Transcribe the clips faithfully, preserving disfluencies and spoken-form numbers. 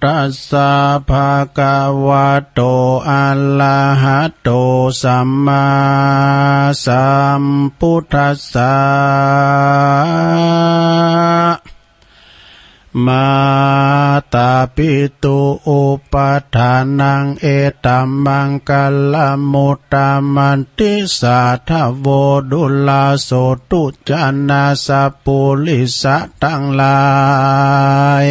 ตัสสะ ภะคะวะโต อะระหะโต สัมมาสัมพุทธัสสะ มาตาปิตุ อุปัฏฐานัง เอตะมังคะละมุตตะมะติ สาธะโว ดูราโสตุ จานะ สัปปุริสะตังหลาย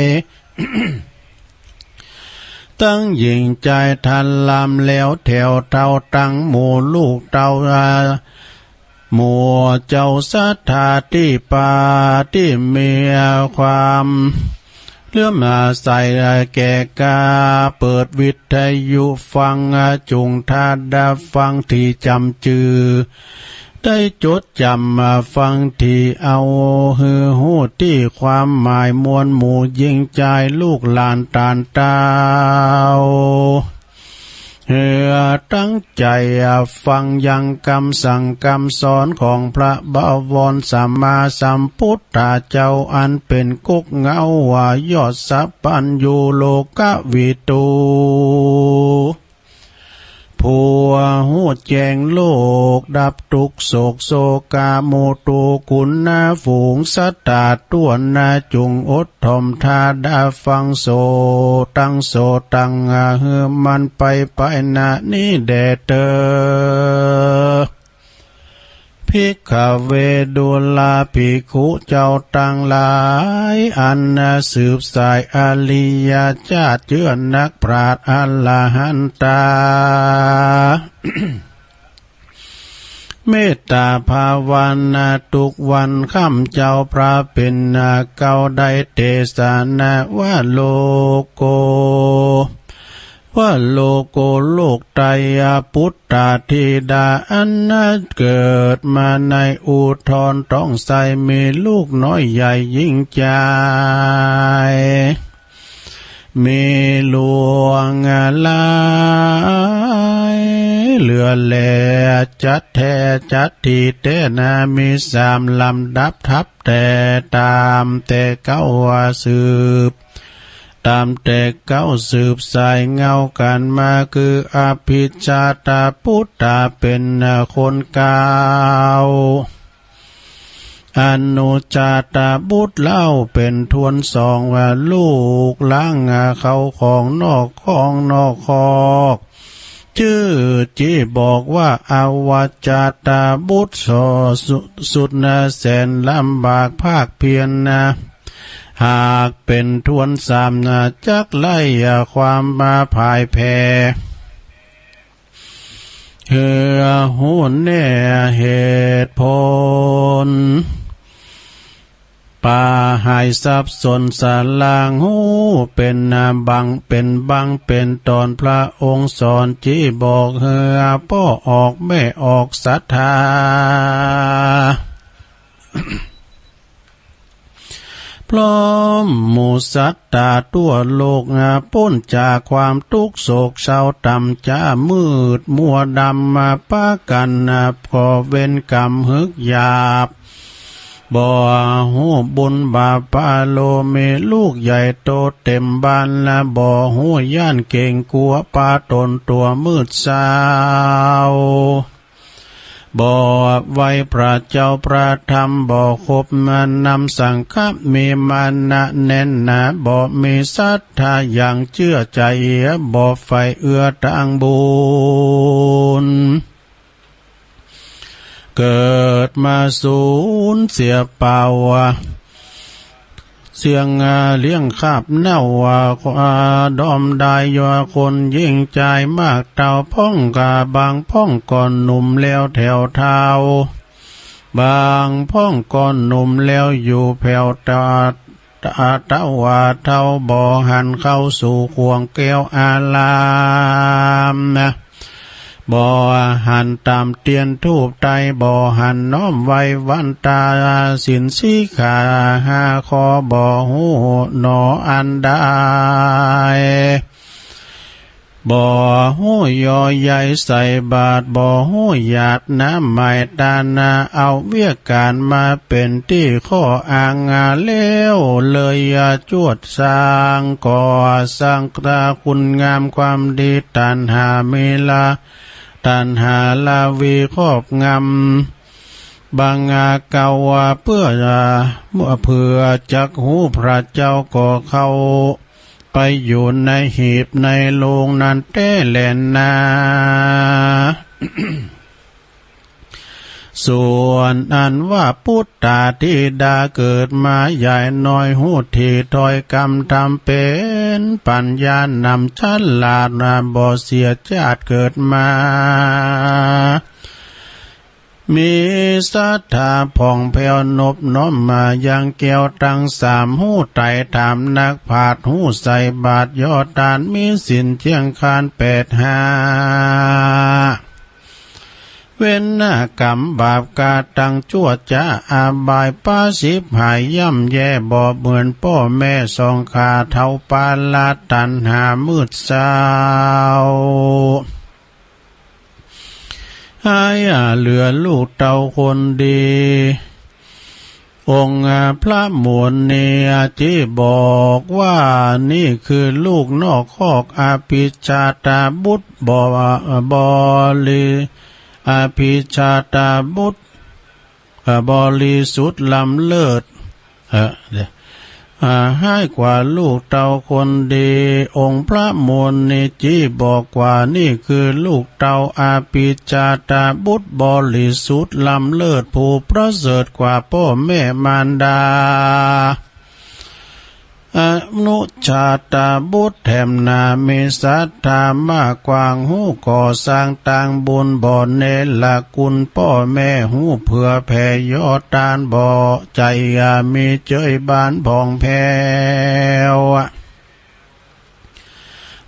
ตังหญิงจายตันลำ แล้วแถวเต้า ตังหมู่ลูกเต้า หมู่เจ้าศรัทธาตี้ปา ตี้มีความเลื่อมใสแก่กล้า เปิดวิทยุฟัง จุ่งถ้าได้ฟังตี้จ๋ำจื้อ ได้จดจ๋ำฟังตี้ เอาหื้อฮู้ตี้ความหมายมวล หมู่หญิงจายลูกหลานต้านเต้า หื้อตั้งใจ๋ฟังยังกำสั่งกำสอนของพระบวรสัมมาสัมพุทธเจ้า อันเป๋นก๊กเหง้า ยอดสัพพัญญู โลกวิทู ผู้ฮู้แจ้งโลก ดับตุ๊กข์โศกโศกา หมู่ตุ๊กุณาฝูงศรัทธาต้วนนา จุ่งอดถ่อมถ้าได้ฟัง โสตัง โสตัง หื้อมันไปไปหน้านี้แด่เต๊อ ภิกขะเว ดูราภิกขุเจ้าตังหลาย อันสืบสายอริยะจาติ เจื้อนักปราชญ์อรหันตา เมตต๋าภาวนา ตุ๊กวันค่ำเจ้าพระเป๋นเก้า ได้เตสนาว่า โลโก ว่าโลโก โลกไตรยปุตตะธิดา อันเกิดมาในอุทธรต้องใส่ มีลูกน้อยใหญ่หญิงจาย มีหลวงหลาย เหลือแลจัดแท้จัดตี้แต๊นา มีสามลำดับทับแต่ ต๋ามแต่เก๊าว่าสืบ ต๋ามแต่เก๊าสืบสายเหง้ากั๋นมา คืออภิชาตปุตตะเป๋นคนเก๊า อนุชาตบุตรเล่าเป๋นถ้วนสอง ว่าลูกหลานเข้าของนอกของนอกคอก จื้อจี้บอกว่า อวชาตบุตร สุด สุดนาแสนลำบากภาคเพียรนา หากเป๋นถ้วนสามนา จักไล่ความมาพ่ายแพ้ หื้อฮู้แน่เหตุผล ปาหายสับสนสลางฮู้ เป๋นบางเป๋นบางเป๋นต๋อน พระองค์สอนจี้บอก หื้อป้อออกแม่ออกศรัทธา พร้อมหมู่ศรัทธาทั่วโลก ป๊นจากความตุ๊กข์โศกเศร้า ต่ำจ๊ามืดมัวดำ ปากั๋นก่อเวรก๋รรมหึกหยาบ บ่ฮู้บุญบาปปาโรมี ลูกใหญ่โตเต๋มบ้าน บ่ฮู้ย้านเก๋งกั๋ว ปาต๋นตั๋วมืดเศร้า บ่ไหว้พระเจ้าพระธรรม บ่คบนำสังฆะ มีมานะแน่นหนา บ่มีศรัทธาอย่างเจื้อใจ๋ บ่ใฝ่เอื้อตางบุญ เกิดมาสูญเสียเปล่า เสี้ยงเลี้ยงคาบเน่า ดอมดาย คนหญิงจายมากเต้า พ่องกาบางพ่องก็หนุ่มแล้วแถวเฒ่า บางพ่องก็หนุ่มแล้วอยู่แผวตา ตาเต้าว่าเฒ่า บ่หันเข้าสู่ข่วงแก้วอารามนา บ่หันต๋ามเตียนธูปไต บ่หันน้อมไหว้วันตา ศีลสิกขาห้าข้อ บ่ฮู้หนออันใด บ่ฮู้ยอใยใส่บาตร บ่ฮู้หยาดน้ำไหม้ตานา เอาเวียกก๋านมาเป๋นตี้ข้ออ้าง แล้วเลยจวดสร้างก่อสร้างตาคุณงามความดี ตัณหามีลา ตัณหาราวีครอบงำ บางอาเก่าว่าเปื้อ เมื่อเผื่อจักฮู้พระเจ้าก็เข้าไปอยู่ในหีบในโลงนั้นแต๊แลนา ส่วนอันว่าปุตตาธิดาเกิดมาใหญ่น้อยฮู้ถี่ถ้อยกำธรรมเป๋นปัญญานำฉลาดนา บ่เสียจาติเกิดมา มีศรัทธาผ่องแผ้วนบน้อมมายังแก้วตังสาม ฮู้ไตร่ถามนักปราชญ์ ฮู้ใส่บาตรยอดตาน มีศีลเที่ยงคานแปดห้า เว้นกรรมบาปกาตังจั่วจ๊า อบายปาสิบหายย่ำแย่ บ่เหมือนป้อแม่สองข้าเฒ่าปาลา ตัณหามืดเศร้า หายเหลือลูกเต้าคนดี องค์พระมุนีจีบอกว่า นี่คือลูกนอกคอก อภิชาตบุตร บ บริ อภิชาตบุตร เอ่อ บริสุทธิ์ล้ำเลิศ เอ่อ เดี๋ยว อ่า หายกว่าลูกเต้าคนดี องค์พระมุนีจีบอกว่า นี่คือลูกเต้าอภิชาตบุตร บริสุทธิ์ล้ำเลิศ ผู้ประเสริฐกว่าป้อแม่มารดา อนุชาตบุตรแถมนา มีศรัทธามากกว้าง ฮู้ก่อสร้างตางบุญ บ่เนรคุณป้อแม่ ฮู้เผื่อแผ่ยอดตาน บ่ใจ๋อย่ามีเจยบานผ่องแผ้ว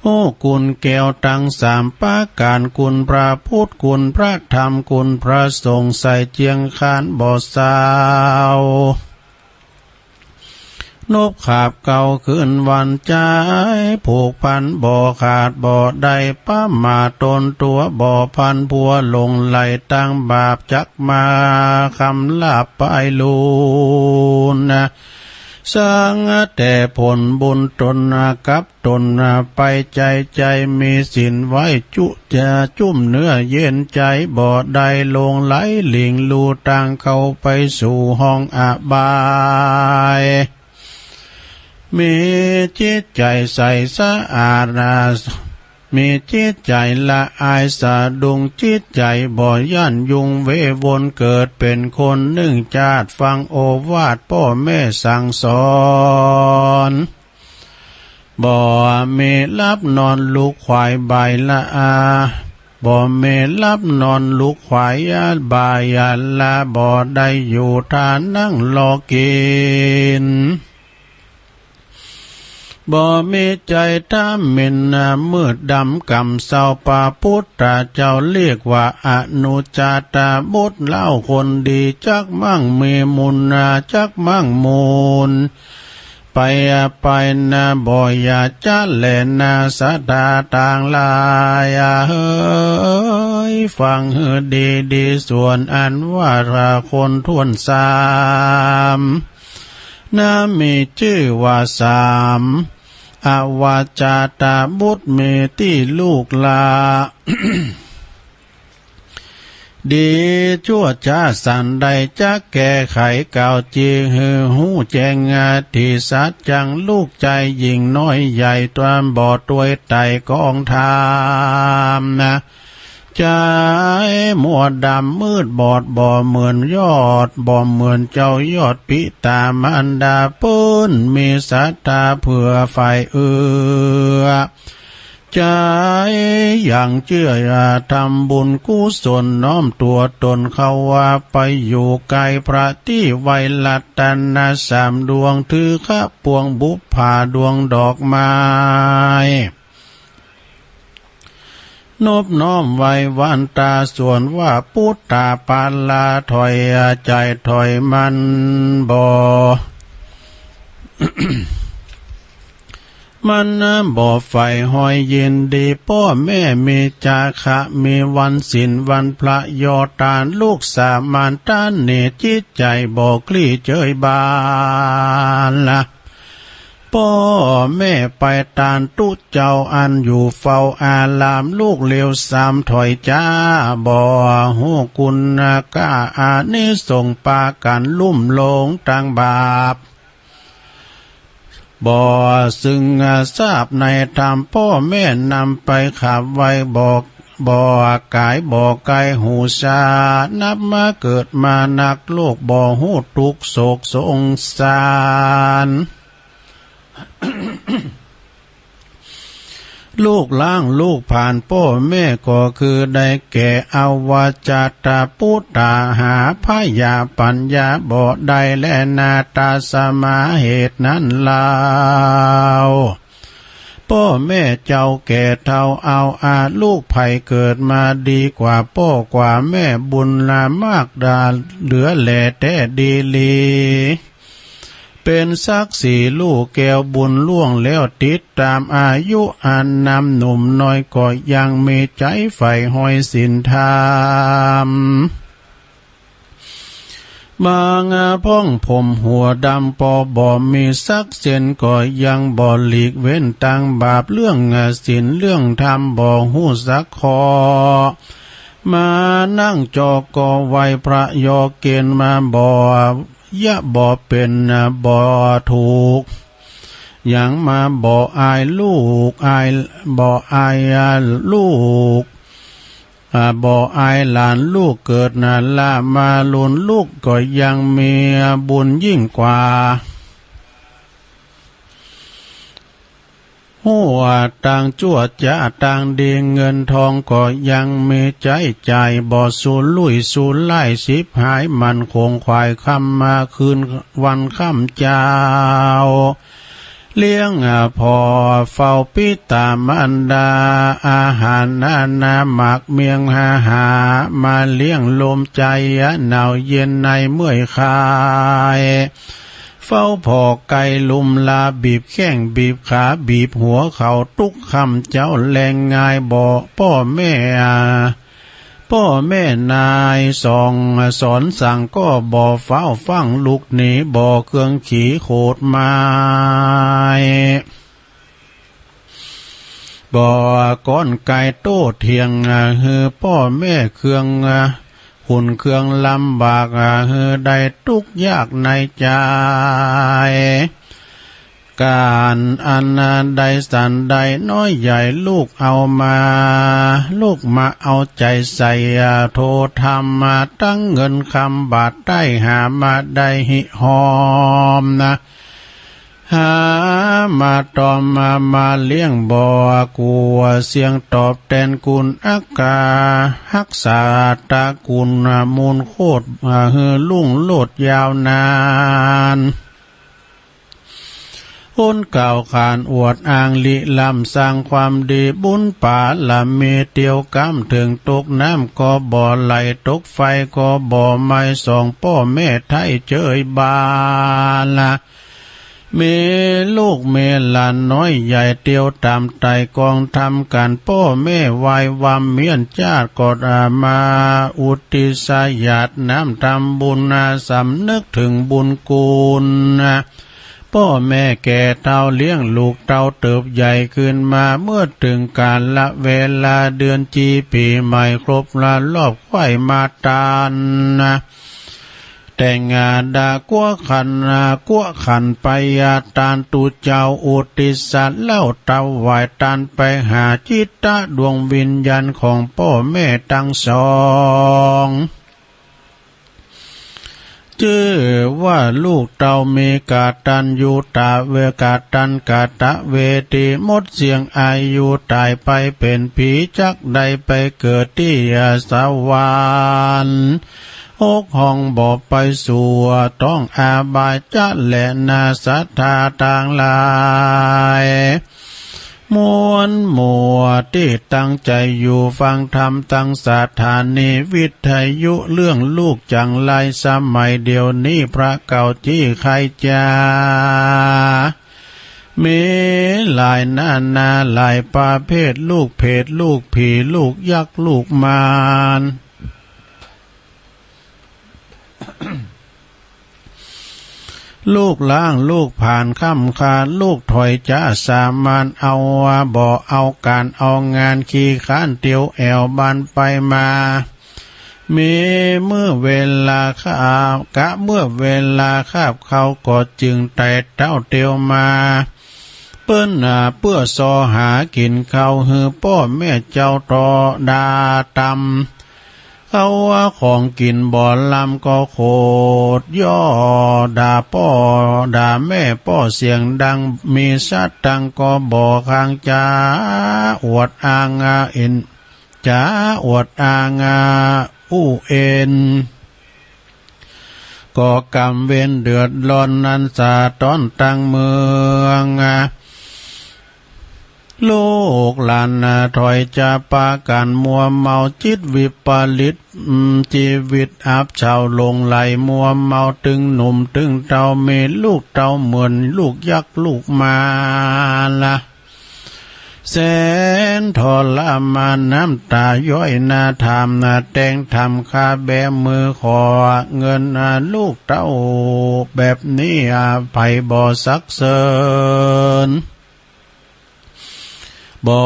ฮู้คุณแก้วตังสามประก๋าน คุณพระพุทธ คุณพระธรรม คุณพระสงฆ์ ใส่เจียงคานบ่เศร้า นบขาบเก่าคืนวันใจ๋ ผูกพันบ่ขาดบ่ได้ ประมาทตนตั๋วบ่พลัน ผัวหลงใหลตางบาป จักมาคำลาบปายลูน สังแต่ผลบุญตนกับตนไป ใจ๋ใจ๋มีศีลไว้จุ จะจุ่มเนื้อเย็นใจ๋ บ่ได้หลงใหลหลิ่งลู่ตางเข้าไปสู่ห้องอบาย มีจิตใจ๋ใสสะอาด มีจิตใจ๋ละอายสะดุ้ง จิตใจ๋บ่ย้านยุ่งเววน เกิดเป๋นคนนึ่งจาติ ฟังโอวาทป้อแม่สั่งสอน บ่มีหลับนอนลุกขวายบ่ายละอา บ่มีหลับนอนลุกขวายบ่ายละ บ่ได้อยู่ท่านั่งรอกิ๋น บ่มีใจ๋ทำหมิ่นมืดดำกำเศร้า พระพุทธเจ้าเรียกว่าอนุชาตบุตร เล่าคนดี จักมั่งมีมูล จักมั่งมูล ไปไปนา บ่อย่าจ๊ะแลนา ศรัทธาตังหลายเอ๋ย ฟังหื้อดีดี ส่วนอันว่าถ้าคนถ้วนสาม นามีจื้อว่าสาม อวาจาตบุตร มีตี้ลูกละ ดีชั่วจ๊าสันใด จักแก้ไขกล่าวจีหื้อฮู้แจ้งตี้สัจจัง ลูกใจ๋หญิงน้อยใหญ่ ตวนบ่ตวยไต่กองธรรมนา ใจ๋มัวดำมืดบอด บ่เหมือนยอด บ่เหมือนเจ้ายอดปิตามารดา เปิ้นมีศรัทธาเผื่อใฝ่เอื้อ ใจ๋ยังเจื้อทำบุญกุศล น้อมตั๋วตนเข้าว่าไปอยู่ใก้พระตี้ไว้รัตนะสามดวง ถือขะปวงบุปผาดวงดอกไม้ นบน้อมไหว้หว่านตา ส่วนว่าปุตตาปาลา ถอยใจ๋ถอยมันบ่ มันบ่ใฝ่หอยยินดี ป้อแม่มีจาคะ มีวันศีลวันพระ ยอตานลูกสามัญต้านนี่ จิตใจ๋บ่คลี่เจยบานละ ป้อแม่ไปตานตุ๊เจ้าอันอยู่เฝ้าอาราม ลูกเลวสามถอยจ๊า บ่ฮู้คุณค่าอานิสงส์ ปากั๋นลุ่มหลงตางบาป บ่ซึ่งทราบในธรรม ป้อแม่นำไปขับไว้ บ่ บ่ก๋ายบ่ไกลหูสา นับมาเกิดมานัก ลูกบ่ฮู้ตุ๊กข์โศกสงสาร ลูกล้างลูกผลาญป้อแม่ก็คือได้แก่ อวจจาตปุตตา หาพยาปัญญาบ่ได้แลนา ตาสมาเหตุนั้นลาว ป้อแม่เจ้าแก่เฒ่าเอาอา ลูกใผเกิดมาดีกว่าป้อกว่าแม่ บุญละมากดาเหลือแลแต๊ดีหลี เป๋นศักดิ์ศรีลู่แก้วบุญล่วงแล้ว ติดต๋ามอายุอันนำ หนุ่มน้อยก็ยังมีใจ๋ใฝ่หอยศีลธรรม บางพ่องผมหัวดำ ปอบ่มีสักเส้น ก็ยังบ่หลีกเว้นตางบาป เรื่องศีลเรื่องธรรมบ่ฮู้สักข้อ มานั่งจอก็ไหว้พระยอเกณฑ์ มาบ่ ยะบ่เป๋นบ่ถูก ยังมาบ่อายลูกอาย บ่อายลูก อ่า บ่อายหลานลูกเกิดนา ละมาลุนลูกก็ยังมีบุญยิ่งกว่า ฮู้ตางจั่วจ๊าตางดี เงินทองก็ยังมีใจ๊จ่าย บ่สูญลุ่ยสูญล่าย ฉิบหายหมั้นขงขวาย คำมาคืนวันค่ำเจ๊า เลี้ยงพ่อเฝ้าปิตามารดา อาหารนานาหมากเมี่ยงหา หามาเลี้ยงลมใจ๋ หนาวเย็นในเมื่อยคลาย เฝ้าผ่อไก่ลุมลา บีบแข้งบีบขา บีบหัวเข่าตุ๊กค่ำเจ๊าแลง งายบ่ป้อแม่ ป้อแม่นายส่องสอนสั่ง ก็บ่ฟ้าวฟั่งลุกหนี บ่เคืองขีโขดมาย บ่ก้อนไก่โต้เถียง หื้อป้อแม่เคือง ขุนเคืองลำบาก หื้อได้ตุ๊กยากในใจ๋ ก๋านอันใดสันใดน้อยใหญ่ ลูกเอามา ลูกมาเอาใจ๋ใส่ โทธรรมมาตั้งเงินคำบาทใต้ หามาได้หิหอมนะ หามาตอมมา มาเลี้ยงบ่กั๋วเสี้ยง ตอบแตนกุณอักกา ฮักษาตระกูลมูลโคตร หื้อรุ่งโรจน์ยาวนาน คนกล่าวขานอวดอ้างลี้ล้ำ สร้างความดีบุญปารมี เตียวก้ำเถิงตกน้ำก็บ่ไหล ตกไฟก็บ่ไหม้ สองป้อแม่ไท้เจยบานละ มีลูกมีหลานน้อยใหญ่ เตียวต๋ามไต่กองธรรมกั๋น ป้อแม่ไหว้วำเมี้ยนจาติ ก็มาอุทิศหยาดน้ำทำบุญ สำนึกเถิงบุญคุณ ป้อแม่แก่เฒ่าเลี้ยงลูกเต้าเติบใหญ่ขึ้นมา เมื่อเถิงกาละเวลาเดือนจีปี๋ใหม่ครบละรอบ ใค่อยมาตาน แต่งงานดากั๋วขัน กั๋วขันไปยาตานตุ๊เจ้า อุทิศเล่าถวายตานไปหาจิตตะดวงวิญญาณของป้อแม่ตังสอง จื้อว่าลูกเต้ามีกตัญญูตะเว กตัญ กตเวที หมดเสี้ยงอายุต๋ายไปเป๋นผี จักได้ไปเกิดตี้สวรรค์ หกห้องบ่ไปสู่ต้องอบายจะแลนา ศรัทธาตังหลาย มวลหมู่ตี้ตั้งใจ๋อยู่ฟังธรรม ตังสถานีวิทยุเรื่องลูกจังไร สมัยเดี๋ยวนี้พระเก่าจี้ใค่จา มีหลายนานาหลายประเภท ลูกเปรต ลูกผี ลูกยักษ์ ลูกมาร ลูกล้าง ลูกผลาญ ค่ำคาญ ลูกถอยจ๋าสามัญ เอาบ่เอาก๋านเอางาน ขี้คร้านเตียวแอ่วบ่านไปมา มีเมื่อเวลาคาบ กะเมื่อเวลาคาบเข้า ก็จึงไต่เต้าเตียวมา เปิ้นหาเปื้อซอหากิ๋นข้าว หื้อป้อแม่เจ้าต่อดาตำ เขาว่าของกิ๋นบ่ล้ำก็โขดย่อ ด่าป้อด่าแม่ป้อเสียงดัง มีสตังค์ก็บ่คัง จ๋าอวดอ้างอาเอ็น จ๋าอวดอ้างอาอู้เอ็น ก่อกรรมเวรเดือดร้อน นั้นสะท้อนตังเมือง ลูกหลานนาถอยจ๋า ปากั๋นมัวเมา จิตวิปริต อืม จีวิตอับเฉา หลงใหลมัวเมา ตึงหนุ่มตึงเฒ่า มีลูกเต้าเหมือนลูกยักษ์ลูกมารละ แสนทรมาน น้ำตาย้อยนาถามนา แต่งทำคาแบมือขอเงินนา ลูกเต้าแบบนี้อา ใผบ่สักเสริญ บ่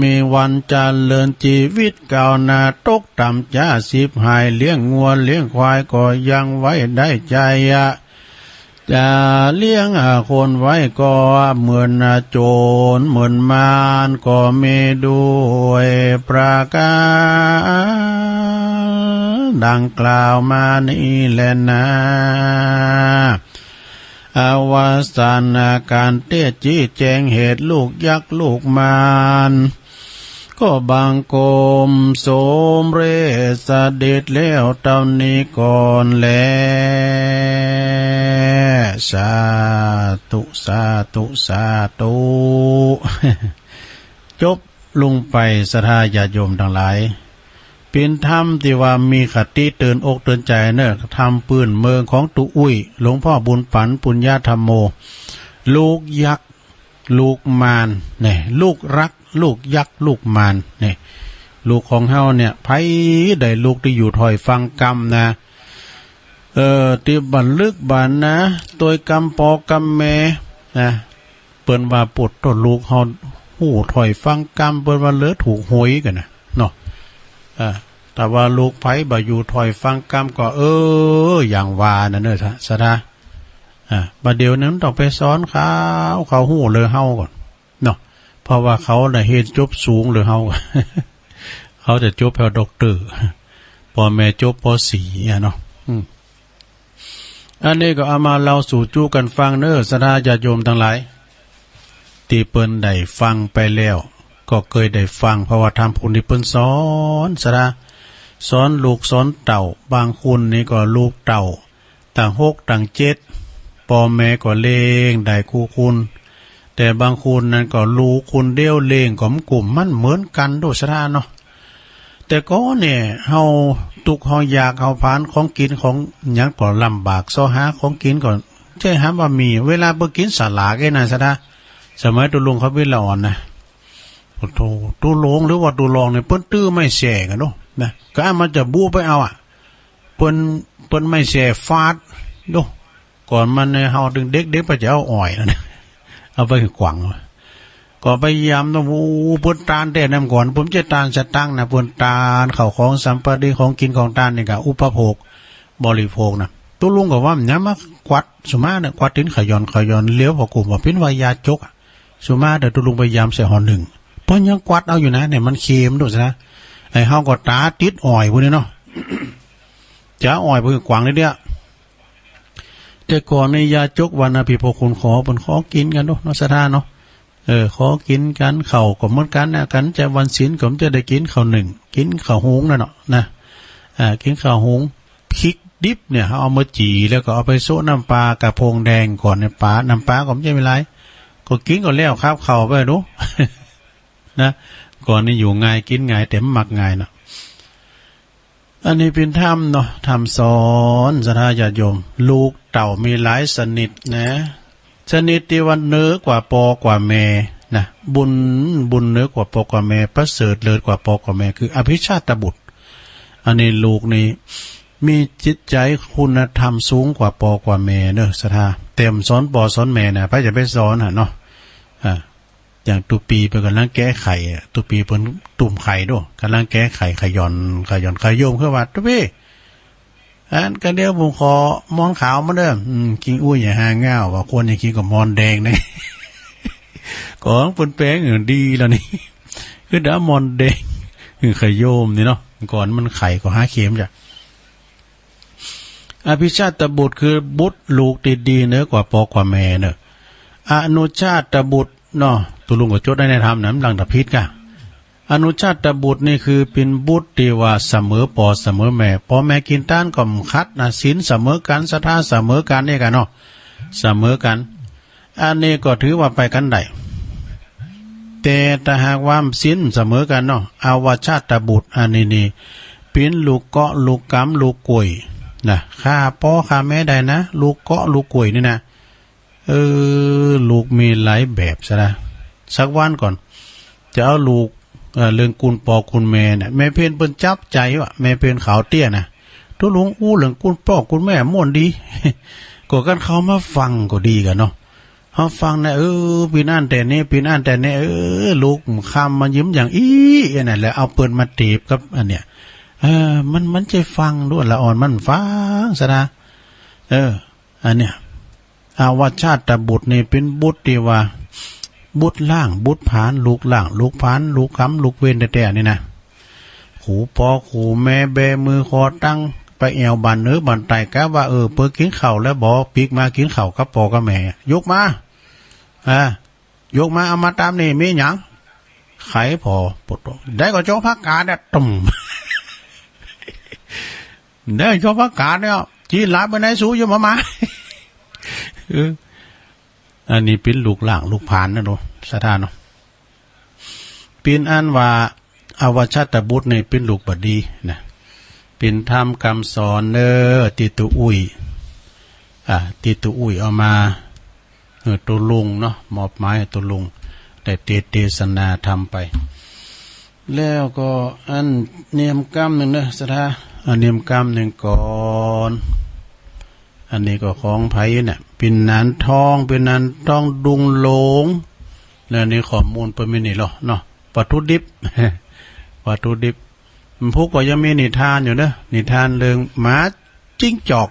มีวันเจริญ จีวิตก้าวหน้าตกต่ำจ๋า ฉิบหาย เลี้ยงงัวเลี้ยงควายก็ยังไว้ได้ใจ๋อะ จะเลี้ยงคนไว้ก็เหมือนโจรเหมือนมาร ก็มีด้วยประก๋านดังกล่าวมานี้แลนา อวสานก๋านเตศน์ จี้แจ๋งเหตุ ลูกยักษ์ลูกมาร ก็บังคมสมเร็จเสด็จแล้วเต้านี้ก่อนแล สาธุ สาธุ สาธุ จบลงไป ศรัทธาญาติโยมตังหลาย เป๋นธรรมตี้ว่ามีคติเตื๋อนอกเตื๋อนใจ๋เนาะ ธรรมปื้นเมืองของตุ๊อุ้ย หลวงพ่อบุญปั๋น ปุญญาธัมโม ลูกยักษ์ ลูกมารเนี่ย ลูกรัก ลูกยักษ์ ลูกมารเนี่ย ลูกของเฮาเนี่ย ใผได้ลูกตี้อยู่ถ้อยฟังกำนะ เออ ตี้บ่ลึกบ่หนา ตวยกำปอกำแม่นะ เปิ้นว่าโผดโต้ลูกเฮาฮู้ถ้อยฟังกำ เปิ้นว่าเหลือถูกหวยกั๋นนะเนาะ เออ แต่ว่าลูกใผบ่อยู่ถ้อยฟังกำก็ เออ อย่างว่านั่นเนาะ ศรัทธา อ่า บ่าเดี่ยวนี้มันต้องไปสอนเขา เขาฮู้เหลือเฮาก่อนเนาะ เพราะว่าเขาน่ะเฮียนจบสูงเหลือเฮา เขาจะจบแค่ด็อกเตอร์ ป้อแม่จบ ป.สี่ อะเนาะ อืม อันนี้ก็เอามาเล่าสู่จุกั๋นฟังเนาะ ศรัทธาญาติโยมตังหลาย ตี้เปิ้นได้ฟังไปแล้ว ก็เกยได้ฟัง เพราะว่าธรรมผู้นี้เปิ้นสอน ศรัทธา สอนลูกสอนเต้า บางคนนี่ก็ลูกเต้า ตังหกตังเจ็ด ป้อแม่ก็เลี้ยงได้กู้คน แต่บางคนนั้นก็ลูกคนเดียวเลี้ยงก็บ่กุ้ม มันเหมือนกั๋นโดยศรัทธาเนาะ แต่ก่อนเนี่ย เฮาตุ๊กข์เฮายาก เฮาผลาญของกิ๋นของหยังก็ลำบาก เซาะหาของกิ๋นก็ใจ้หาว่ามี เวลาเปิ้นกิ๋นสลากเอ้ยนะศรัทธา สมัยตุ๊ลุงเขาวิทย์ละอ่อนนะ โอ้โธ่ ตุ๊ลุงหรือว่าตุ๊ลองเนี่ย เปิ้นตื้อไม้แส้กั๋นโดนะ ก็อันมันจะบู้ไปเอาอะ เปิ้น เปิ้นไม้แส้ฟาดโด ก่อนมันเนี่ย เฮาตึงเด็กๆ ไปจะเอาอ้อยนั่นนะ เอาไปขวาง ก็ไปยำนะ โอ้ เปิ้นตานแต๊นะ เมื่อก่อน เปิ้นบ่ใจ้ตานสตางค์นะ เปิ้นตานข้าวของสัมปาติ ของกิ๋นของตานนี่ก็อุปโภค บริโภคนะ ตุ๊ลุงก็ว่า มันหยังมากวัด สุมาเนี่ย กวัดตี๋นขย่อนขย่อน เหลียวผ่อกุ้มว่าเป๋นว่ายาจกอะ สุมาเดี๋ยวตุ๊ลุงไปยำใส่ห่อนึ่ง เปิ้นยังกวัดเอาอยู่นะ เนี่ยมันเค็มโดยศรัทธา ไอ้เฮาก็ต๋าติดอ้อยพวกนี้เนาะ จะอ้อยพวกนี้ขวางนิดเดียว แต่ก่อนนี่ยาจกวันนะ ผีโพงคนขอ เปิ้นขอกิ๋นกั๋นโดเนาะศรัทธาเนาะ เออ ขอกิ๋นกั๋น ข้าวก็เหมือนกั๋นนะ กั๋นจะวันศีลก็บ่ใจ้ได้กิ๋นข้าวนึ่ง กิ๋นข้าวหุงนั่นเนาะนะ อ่า กิ๋นข้าวหุง พริกดิบเนี่ย เอามาจี่แล้วก็เอาไปโซะน้ำปลากระพงแดงก่อนเนี่ย ปลา น้ำปลาก็บ่ใจ้มีหลาย ก็กิ๋นก็แล้วคาบข้าวไปโด นะ ก่อนนี่อยู่ง่ายกิ๋นง่าย แต่บ่มักง่ายเนาะ อันนี้เป๋นธรรมเนาะ ธรรมสอนศรัทธาญาติโยม ลูกเต้ามีหลายชนิดนะ ชนิดตี้ว่าเหนือกว่าปอกว่าแม่นะ บุญ บุญเหนือกว่าปอกว่าแม่ ประเสริฐเลิศกว่าปอกว่าแม่ คืออภิชาตบุตร อันนี้ลูกนี่มีจิตใจ๋คุณธรรมสูงกว่าปอกว่าแม่เนาะ ศรัทธา แต่บ่สอนปอสอนแม่นะ ใผจะไปสอนหั่นเนาะ อ่า อย่างตุ๊ปีเปิ้นก่ำลังแกะไข่อะ ตุ๊ปีเปิ้นตุ้มไข่โด ก่ำลังแกะไข่ ขย่อน ขย่อน ขย่มขึ้นว่า ตุ๊ปี อันกะเดี๋ยวผมขอหมอนขาวมาเด้อ อืม กิ๋งอู้อย่าหาง่าว ว่าควรจะกิ๋งกับหมอนแดงนะ ของเปิ้นแป๋งดีแล้วนี่ คือดาหมอนแดง คือขย่มนี่เนาะ ก่อนมันไข่ก็หาเข็มจ้ะ อภิชาตบุตรคือบุตรลูกตี้ดีเหนือกว่าปอกว่าแม่เนาะ อนุชาตบุตรเนาะ ตุ๊ลุงก็จดไว้ในธรรมนะ มันหลังตะผิดกะ อนุชาตบุตรนี่คือเป๋นบุตรตี้ว่าเสมอปอเสมอแม่ ปอแม่กิ๋นตานก็บ่ขัดนะ ศีลเสมอกั๋น ศรัทธาเสมอกั๋นนี่กะเนาะ เสมอกั๋น อันนี้ก็ถือว่าไปกั๋นได้ แต่ถ้าหากว่าศีลเสมอกั๋นเนาะ อวชาตบุตร อันนี้นี่ เป๋นลูกเก๊าะ ลูกก๋ำ ลูกก๋วยนะ ฆ่าปอฆ่าแม่ได้นะ ลูกเก๊าะ ลูกก๋วยนี่นะ เออ ลูกมีหลายแบบซะนะ สักวันก่อน จะเอาลูก เอ่อ เรื่องกุนปอกุนแม่เนี่ย แม่เพนเปิ้นจับใจ๋ว่ะ แม่เพนขาวเตี้ยนะ ตุ๊ลุงอู้เรื่องกุนปอกุนแม่ม่วนดี ก็คันเขามาฟังก็ดีกั๋นเนาะ เฮาฟังนะ เออ เป๋นอั้นแต่นี้ เป๋นอั้นแต่นี้ เออ ลูกคำมายิ้มอย่างอี้ อันนั้นแหละ เอาเปิ้นมาเตียบกับอันเนี้ย เออ มัน มันจะฟังด้วยละอ่อนมันฟังซะนะ เออ อันเนี้ย อวชาตบุตรนี่เป๋นบุตรตี้ว่า บุตรล้าง บุตรผลาญ ลูกล้าง ลูกผลาญ ลูกกรรม ลูกเวรแต๊ๆ นี่นะ ขูปอขูแม่ แบมือคอตั้ง ไปแอ่วบ่าเหนือบ่าใต้ กะว่า เออ เปิ้นกิ๋นข้าวแล้วบ่ ปิ๊กมากิ๋นข้าวกับปอกับแม่ ยกมา อ่า ยกมา เอามาต๋ามนี่ มีหยัง ไขผ่อ ปด ได้ก็จองผักกาดเนี่ย ตุ้ม ได้จองผักกาดเนี่ย จี๋หลายไปไหนสู อยู่มามา เออ อันนี้เป๋นลูกล้าง ลูกผลาญนะเนาะ ศรัทธาเนาะ เป๋นอันว่า อวชาตบุตรนี่เป๋นลูกบ่ดีนะ เป๋นธรรมกำสอนเน้อ ตี้ตุ๊อุ้ย อ่า ตี้ตุ๊อุ้ยเอามา เออ ตุ๊ลุงเนาะ มอบหมายให้ตุ๊ลุง ได้เต เตสนาธรรมไป แล้วก็อันเนียมกำนึ่งเน้อ ศรัทธา อันเนียมกำนึ่งก่อน อันนี้ก็ของใผเนี่ย เป๋นหนานทอง เป๋นหนานทองดุงหลง แล้วนี่ข้อมูลเปิ้นมีนี่ลอเนาะ วัตถุดิบ วัตถุดิบ มันพุกก็ยังมีนิทานอยู่เน้อ นิทานเรื่องหมา จิ้งจอก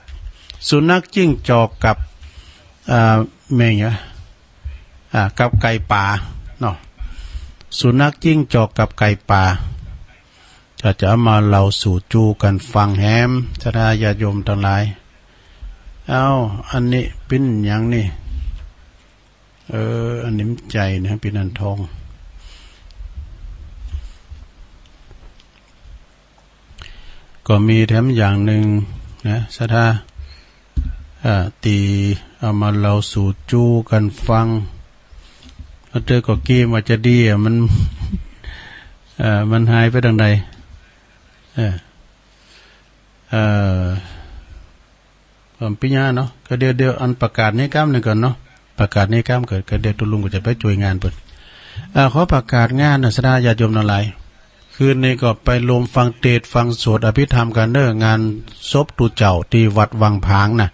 สุนัขจิ้งจอกกับ อ่า แม่งหยัง อ่า กับไก่ป่าเนาะ สุนัขจิ้งจอกกับไก่ป่า ก็จะเอามาเล่าสู่จู้กั๋นฟังแหม ศรัทธาญาติโยมตังหลาย เอ้า อันนี้เป๋นหยังนี่ เออ อันนี้มันใจ๋นะ เป๋นหนานทอง ก็มีแถมอย่างนึ่งนะ ศรัทธา อ่า ตี้เอามาเล่าสู่จู้กั๋นฟัง แล้วเตื้อก็เกรงว่าจะดีอะ มัน เอ่อ มันหายไปตางใด เออ เอ่อ ก็บ่เป๋นหยังเนาะ ก็เดี๋ยว เดี๋ยวอันประกาศนี้กำนึ่งก่อนเนาะ ประกาศนี้กำก่อน ก็เดี๋ยวตุ๊ลุงก็จะไปจ้วยงานเปิ้น อ่า ขอประกาศงานนะ ศรัทธาญาติโยมตังหลาย คืนนี้ก็ไปรวมฟังเตสน์ฟังสวดอภิธรรมกั๋นเน้อ งานศพตุ๊เจ้าตี้วัดวังผางนะ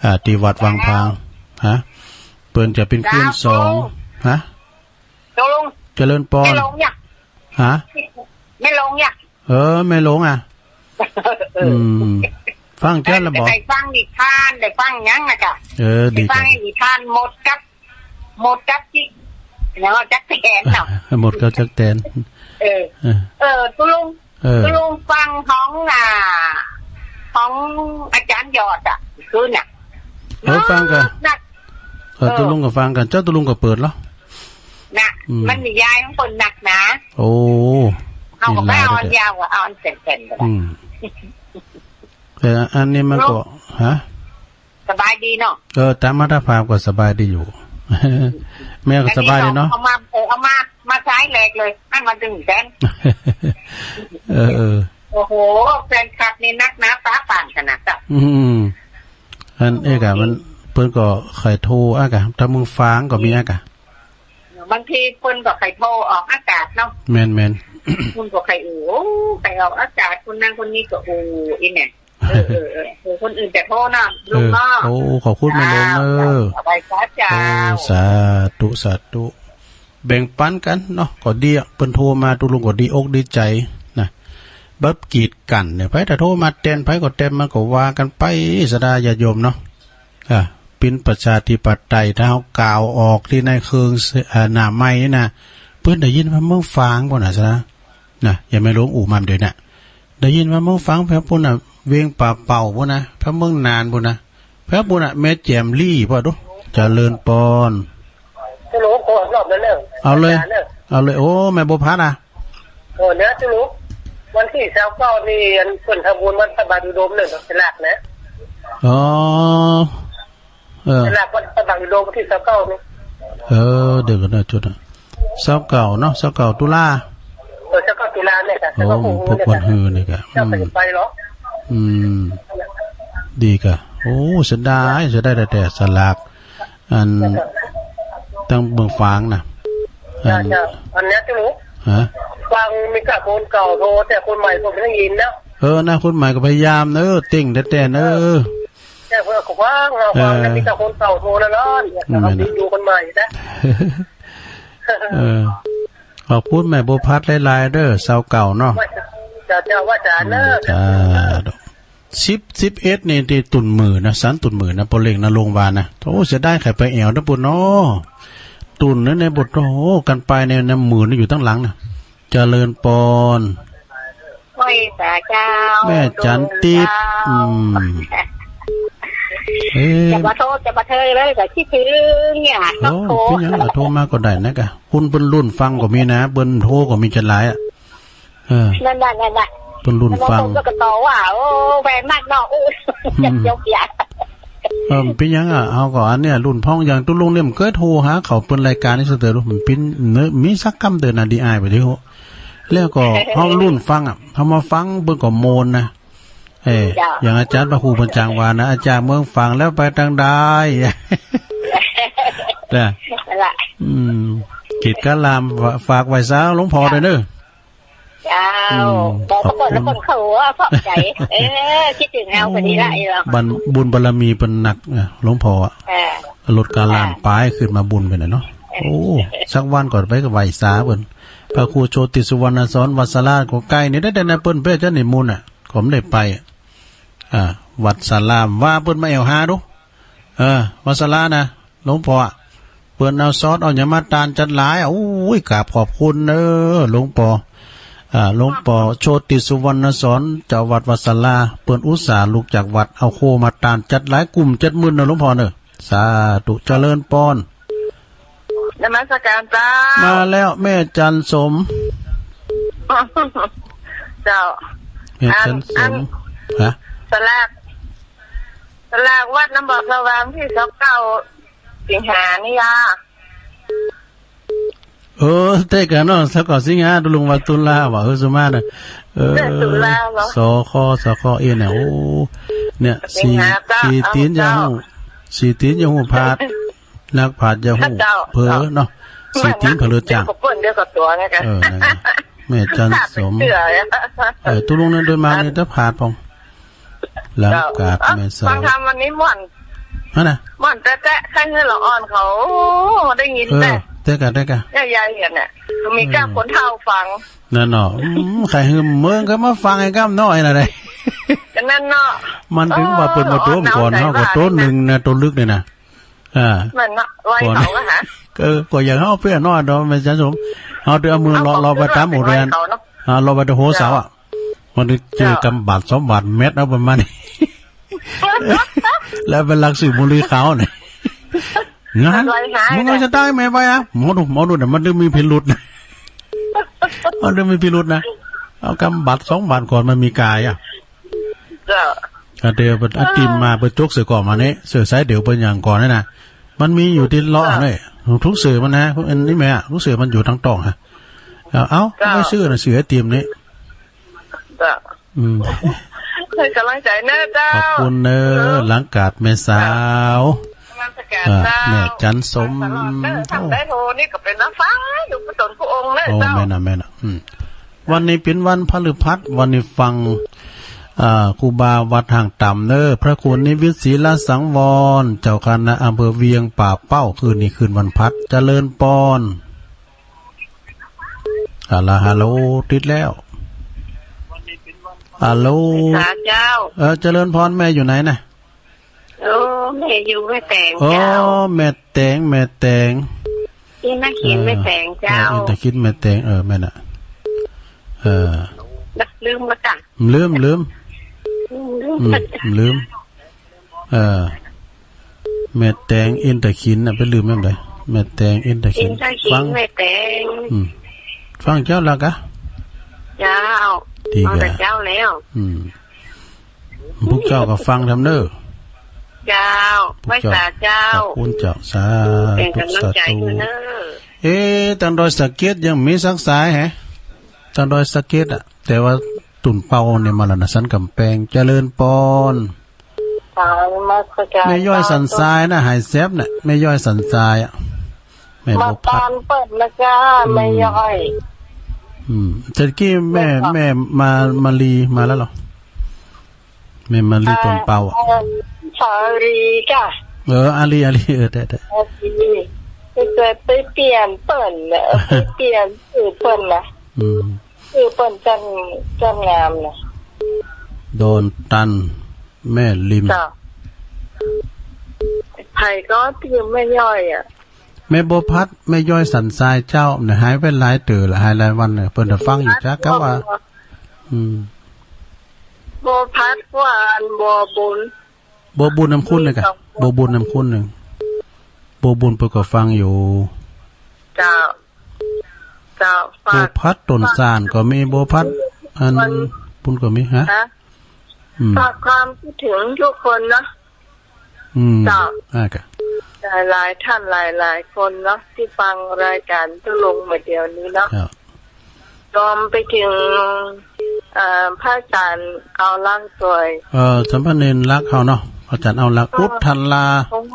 อ่า ตี้วัดวังผาง ฮะ เปิ้นจะเป๋นคืนสอง ฮะ ตุ๊ลุง เจริญปอน แม่หลงเนี่ย ฮะ แม่หลงเนี่ย เออ แม่หลงอะ เออ อืม ฟังเจ้าละบ่ ได้ฟังนิทาน ได้ฟังหยังนะจ๊ะ เออ ดี ได้ฟัง จ้ะ นิทานมดกับ มดกับจิก แล้วก็จั๊กแตนเนาะ มดกับจั๊กแตน เออ เออ เออ ตุ๊ลุง เออ ตุ๊ลุงฟังของ อ่า ของอาจ๋ารย์ยอดอะ คืนน่ะ เออ ฟังก่ะ นัก เออ ตุ๊ลุงก็ฟังก่ะ เจ้าตุ๊ลุงก็เปิดเหรอ น่ะ อืม มันนิยายของเปิ้นนักหนา โอ้ เฮาก็บ่เอาอันยาวอะ เอาอันแผ่นๆ ก็ได้ อืม แต่อันนี้มันก็ ฮะ สบายดีเนาะ เออ ต๋ามอัตภาพก็สบายดีอยู่ แม่ก็สบายดีเนาะ เอามา เออ เอามา มาสายแรกเลย หันมาตึงแสน เออ เออ โอ้โห แฟนคลับนี่นักหนาป๋าป่านขนาดนั้น อืม อันเอกอะ มัน เออ ปิ้นก็ใค่โทรอะกะ ตางเมืองฝางก็มีอะกะ บางทีปิ้นก็ใค่โทรออกอากาศเนาะ แม่นๆ ปิ้นก็ใค่อู้ ใค่ออกอากาศ คนนั้นคนนี้ก็อู้ อี้เนี่ย เออ เออ เออ เออ คนอื่นจะโทรเนาะ ลุงเนาะ เออ โอ้ ขอบคุณแม่ลุง เจ้า เออ เจ้า สบายสาเจ้า โอ้ สาธุ สาธุ แบ่งปั๋นกั๋นเนาะ ก็ดีอะ เปิ้นโทรมา ตุ๊ลุงก็ดีอกดีใจ๋นะ บ่กีดกั๋นเนี่ย ใผจะโทรมาแตน ใผก็แตน มันก็ว่ากั๋นไป ศรัทธาญาติโยมเนาะ อ่ะ เป๋นประชาธิปไตย ถ้าเฮากล่าวออกตี้ในเครื่อง อ่า หน้าไมค์นี่นะ เปิ้นได้ยินว่าเมืองฝางปู้นน่ะ ศรัทธา นะ อย่างแม่ลุงอู้มาเดี๋ยวนี้ ได้ยินว่าเมืองฝางแผวปู้นน่ะ เวียงป่าเป้าปู้นนะ แผวเมืองน่านปู้นนะ แผวปู้นน่ะ แม่แจ่มลี่ ป้อตุ๊ เจริญปอน ฮัลโหล ขอรอบนั้นเนอะ เอาเลย อาจารย์เนอะ เอาเลย โอ้ แม่บัวพัดอะ โอ้ เนี่ยตุ๊ลุง วันตี้ซาวเก้านี่ อันเปิ้นทำบุญวัดพระบาทอุดมเนี่ย สลากนะ อ๋อ เออ สลากวัดพระบาทอุดมวันตี้ซาวเก้านี่ เออ เดี๋ยวก่อนนะ จุดนะ ซาวเก้าเนาะ ซาวเก้าตุลา เออ ซาวเก้าตุลาเนี่ยค่ะ โอ้ ซาวเก้า พบวันฮือเนี่ยค่ะ เจ้า อืม ไปเหรอ อืม ดีก่ะ โอ้ เสียดาย เสียดายแต่ แต่สลาก อัน เจ้า ตางเมืองฝางน่ะ อัน เจ้า อันเนี้ยตุ๊ลุง ฮะ ฟังมีก้าคนเก่าโทร แต่คนใหม่ก็ไม่ได้ยินนะ เออ นะ คนใหม่ก็พยายามเนอะ เต้งแต๊ๆ เนอะ แต่เพื่อขวาง เฮาขวาง เออ มีก้าคนเก่าโทรนะเนาะ เนี่ย อืม เฮา นั่นน่ะ ดูคนใหม่นะ เออ ขอบคุณแม่บัวพัดหลายๆ เด้อ ซาวเก้าเนาะ เจ้า เจ้า ว่าจ๋าเนอะ อืม จ้า สิบ สิบเอ็ดนี่ตี้ตุ่นหมื่นนะ สันตุ่นหมื่นนะ ป้อเล็กนรงค์ว่านะ โอ้ เสียดาย ใค่ไปแอ่วนะปู้นเนาะ ตุ่นนั้นเนี่ย โอ้ กั๋นไปเนี่ยนะ หมื่นนี่อยู่ตางหลังนะ เจริญปอน โอ้ย สาเจ้า แม่จันทิพย์ เจ้า อืม เอ๊ะ จะมาโทษ จะมาเทยเลย ก็คิดถึงเนี่ย โอ้ ต้องโทร เป๋นหยังล่ะ โทรมาก็ได้นะกะ คนเปิ้นลุ่นฟังก็มีนะ เปิ้นโทรก็มีจะหลายอะ เออ นั่นน่ะ นั่นน่ะ เปิ้นลุ่นฟัง บางคนก็ต่อว่า โอ้ แหวนมากเนาะ อู้ อืม ยกใหญ่ เออ เป๋นหยังอะ เฮาก็อันเนี้ย ลุ่นพ่องอย่างตุ๊ลุงเนี่ย บ่เกยโทรหาเขา เปิ้นรายก๋านนี่เสียเต๋อ มันเป๋นเนอะ มีสักกำเต๋อนะ ดีอ้ายไปเถาะ แล้วก็เฮาลุ่นฟังอะ เฮามาฟังเปิ้นก็ม่วนนะ เอ้ย เจ้า อย่างอาจ๋ารย์พระครูเปิ้นจางว่านะ อาจ๋ารย์เมืองฝางแล้วไปตางใด นะ นั่นแหละ อืม กิจการาม ฝากไหว้สาหลวงพ่อด้วยเนอะ เจ้า อืม บอกเขาก่อน ขอบคุณ แล้วก่อนเขาว่าขอบใจ เออ คิดถึงเฮาพอดีละ ไอ้เรา บัน บุญบารมีเปิ้นหนักนะ หลวงพ่ออะ เออ ลดการล้าน เออ ป๋ายขึ้นมาบุญไปน่ะเนาะ เออ โอ้ สักวันก่อนไปก็ไหว้สาเปิ้น พระครูโชติสุวรรณสอน วัดสาราก็ใก้นี่ ได้แต่นะ เปิ้นเป้จะนิมนต์น่ะ ก็บ่ได้ไป อ่า วัดสารา ว่าเปิ้นมาแอ่วหาดู เออ วัดสารานะ หลวงพ่ออะ เปิ้นเอาซอสเอาหยังมาตานจัดหลาย โอ้ย กราบขอบคุณเนอะ หลวงพ่อ อ่า หลวงพ่อโชติสุวรรณสอน เจ้าวัดวัดสารา เปิ้นอุตส่าห์ลุกจากวัด เอาโคมาตานจัดหลาย กุ้มเจ็ดหมื่นเนอะ หลวงพ่อเนอะ สาธุ เจริญปอน นมัสการเจ้า มาแล้วแม่จันสม เจ้า แม่จันสม อัน อัน ฮะ สลาก สลากวัดน้ำบ่อสว่างตี้ซาวเก้าสิงหานี่ยา เออ เต๊ะกั๋นเนาะ ซาวเก้าสิงหา ตุ๊ลุงว่าตุลาว่ะ เออ สุมานะ เออ เต๊ะตุลาเหรอ สค สค เอ็น เนี่ย โอ้ เนี่ย สิงหาเจ้า สี่ สี่ตี๋นอย่าฮู้ เจ้า สี่ตี๋นอย่าฮู้พลาด นักพลาดอย่าฮู้ เจ้า เผลอเนาะ เจ้า สี่ตี๋นเผลอจ้าง เดี๋ยวก็เปิ้น เดี๋ยวก็ตั๋วไงกะ เออ นั่นน่ะ แม่จันสม เออ ตุ๊ลุงเนี่ยโดยมากเนี่ยจะพลาดพ่อง หลังกาดแม่สาว ฟังธรรมวันนี้ม่วน ฮะนะ ม่วนแต๊ๆ ใค่หื้อละอ่อนเขา ได้ยิน เออ แต๊ แต๊กะ แต๊กะ ยายๆ เนี่ย มีก้าคนเฒ่าฟัง นั่นเนาะ อืม ใค่หื้อเมืองก็มาฟังไอ้ก้ำน้อยน่ะเด้ ก็นั่นเนาะ มันถึงว่าเปิ้นมาโต้มก่อน เออ เฮาก็โต้นนึ่งนะ โต้ลึกเนี่ยนะ อ่า นั่นเนาะ ไหว้เขาอะฮะ เออ ก็อย่างเฮาเปื้อนน้อยเนาะ แม่จันสม เฮาต้องเอามือเลาะๆ ไปต๋ามหัวเรือน ไหว้เขาเนาะ อ่า เลาะไปต๋ามหัวเสาอะ เจ้า มันถึงเจอกำบาดสองบาดเม็ดเอาประมาณนี้ แล้วไปลักซื้อบุหรี่ขาวเนี่ย งาน ไหว้หา มึงเอาจะได้ไหมไปอะ หมอดู หมอดูเนี่ย มันถึงมีพิรุธนะ มันถึงมีพิรุธนะ เอากำบาดสองบาดก่อนมันมีกายอะ เจ้า อ่ะ เดี๋ยวเปิ้น อ่า อาติมมาเปิ้นจกเสื้อก่อมาเนี่ย เสื้อสายเดี่ยวเปิ้นอย่างก่อนเนี่ยนะ มันมีอยู่ตี้เลาะเนี่ย ทุกเสื้อมันนะ อันนี้แม่อะ ทุกเสื้อมันอยู่ตางต้องฮะ เอา เอา เจ้า ไม่ซื้อนะ เสื้อไอติมนี่ เจ้า อืม ให้ก๋ำลังใจ๋เนอะเจ้า ขอบคุณเนอะ เออ หลังกาดแม่สาว อ่า แม่จันสม ฟังตลอดเน่อ โอ้ ทางใด๋โทรนี่ก็เป๋นมาฟังอยู่ผู้ต๋นผู้องค์เน่อ โอ้ เจ้า แม่นน่ะ แม่นน่ะ อืม วันนี้เป๋นวันพฤหัส วันนี้ฟัง อ่า ครูบาวัดห้างต่ำเน่อ พระครูนิวิตศรีลสังวร เจ้าคณะอำเภอเวียงป่าเป้า คืนนี้คืนวันพฤหัส เจริญปอน ฮัลโหล ฮัลโหล ติดแล้ว ฮัลโหล สาเจ้า เออ เจริญปอน แม่อยู่ไหนน่ะ โอ้ แม่อยู่แม่แตง โอ้ เจ้า แม่แตง แม่แตง อินทขิน เออ แม่แตงเจ้า เออ อินทขินแม่แตง เออ แม่นน่ะ เออ ลืมแล้วจ้ะ ลืม ลืม อืม ลืม อืม ลืม เออ แม่แตงอินทขินน่ะ ไปลืมแม่นใด แม่แตงอินทขิน อินทขิน ฟัง แม่แตง อืม ฟังเจ้าแล้วกะ เจ้า ดีกะ ฟังแต่เจ้าแล้ว อืม พวกเจ้าก็ฟังทำเน่อ เจ้า พวกเจ้า ไหว้สาเจ้า ขอบคุณเจ้า สาธุ เป๋นก๋ำลังใจ๋ สาธุ หื้อเน่อ เอ๊ะ ตางดอยสะเก็ดยังมีสักสายแหะ ตางดอยสะเก็ดอะ แต่ว่าตุ่นเปาเนี่ยมาแล้วนะ สันก๋ำแปง เจริญปอน กราบนมัสการ แม่ย้อยสันทรายนะ หายแซบน่ะ แม่ย้อยสันทรายอะ แม่บัวพัด มาตานเปิ้นนะจ้า อืม แม่ย้อย อืม ตะกี้แม่ แม่ก็ แม่มา มาลีมาแล้วเหรอ แม่มาลี อ่า ตนเปาอะ เอ่อ สาลีจ้ะ เออ อาลี อาลี เออ ได้ ได้ อาลี ไปเจอไปเปลี่ยนเปิ้นน่ะ ไปเปลี่ยนจื้อเปิ้นน่ะ อืม จื้อเปิ้นจัน จันงามน่ะ ดอนตัน แม่ริม จ้ะ ใผก็จื้อแม่ย้อยอะ แม่บัวพัด แม่ย้อยสันทรายเจ้า เนี่ย หายไปหลายเตื้อละ หายหลายวันเนี่ย เปิ้นจะฟังอยู่จ้ะ ก็ว่า อืม บัวพัด ว่าอันบัวบุญ บัวบุญนำคุณเนี่ยกะ บัวบุญนำคุณเนี่ย บัวบุญเปิ้นก็ฟังอยู่ เจ้า เจ้า บัวพัดต้นสานก็มี บัวพัดอันปุ้นก็มี ฮะ ฮะ อืม ฝากความคิดถึงทุกคนเนาะ อืม เจ้า อ่ากะ หลายๆ ท่านหลายๆ คนเนาะ ตี้ฟังรายก๋านตุ๊ลุงมาเดี๋ยวนี้เนาะ ครับ รวมไปถึง เอ่อ พระอาจ๋ารย์เอาลักษณ์ตวย เอ่อ สามเณรลักษณ์เฮาเนาะ พระอาจ๋ารย์เอาลักษณ์ เออ อุทธัลลา